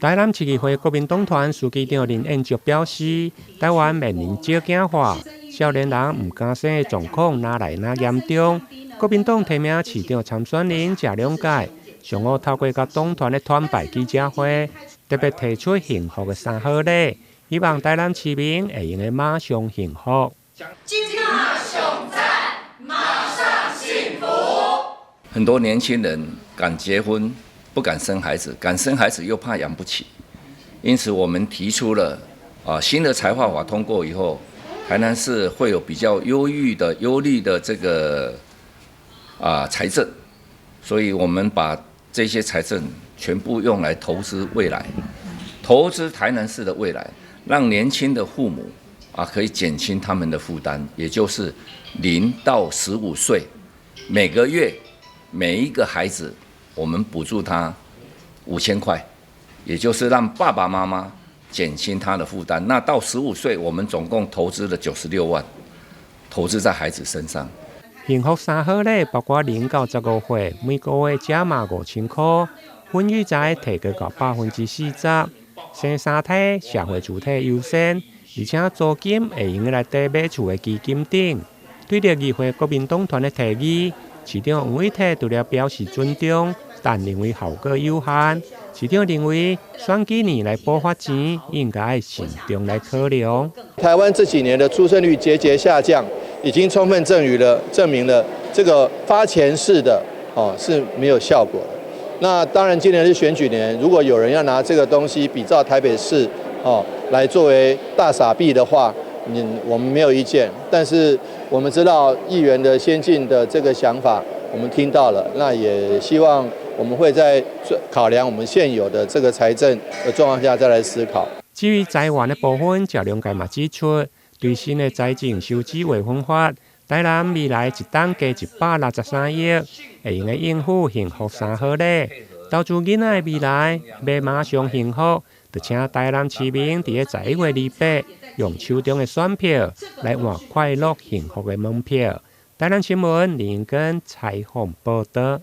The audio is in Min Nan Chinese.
台南市議會國民黨團書記長林彥卓表示，台灣面臨少子化，少年人毋敢生的狀況愈來愈嚴重。國民黨提名市長參選人謝龍介，上午透過佮黨團的團拜記者會，特別提出幸福的三好禮，希望台南市民會用得馬上幸福。這馬上讚，馬上幸福。很多年輕人敢結婚，不敢生孩子，敢生孩子又怕養不起，因此我們提出了新的財劃法通過以後，台南市會有比較優裕的、優利的這個財政，所以我們把這些財政全部用來投資未來，投資台南市的未來，讓年輕的父母可以減輕他們的負擔，也就是0到15歲，每個月每一個孩子，我們補助他5000塊，也就是讓爸爸媽媽減輕他的負擔。那到十五歲，我們總共投資了96萬，投資在孩子身上。幸福三好禮包括0到15歲，每個月加碼5000塊，婚育財提高到40%，生三胎社會主體優先，而且租金會用來抵買厝的基金等。對著議會國民黨團的提議，市長黃偉哲除了表示尊重，但認為效果有限。市長認為選舉年來補發錢，應該慎重來考量。台灣這幾年的出生率節節下降，已經充分證明了這個發錢式的是沒有效果的。那當然，今年是選舉年，如果有人要拿這個東西比照台北市來作為大撒幣的話，我們沒有意見。但是我們知道議員的先進的這個想法，我們聽到了，那也希望我們會在考量我們現有的這個財政的狀況下再來思考。至於財源的部分，謝龍介嘛指出，對新的財政收支劃分法，台南未來一冬加163億，會用來應付幸福三好禮。投資囡仔的未來，欲馬上幸福，就請台南市民佇咧11月28，用手中的選票來換快樂幸福的門票。台南新聞林根採訪報導。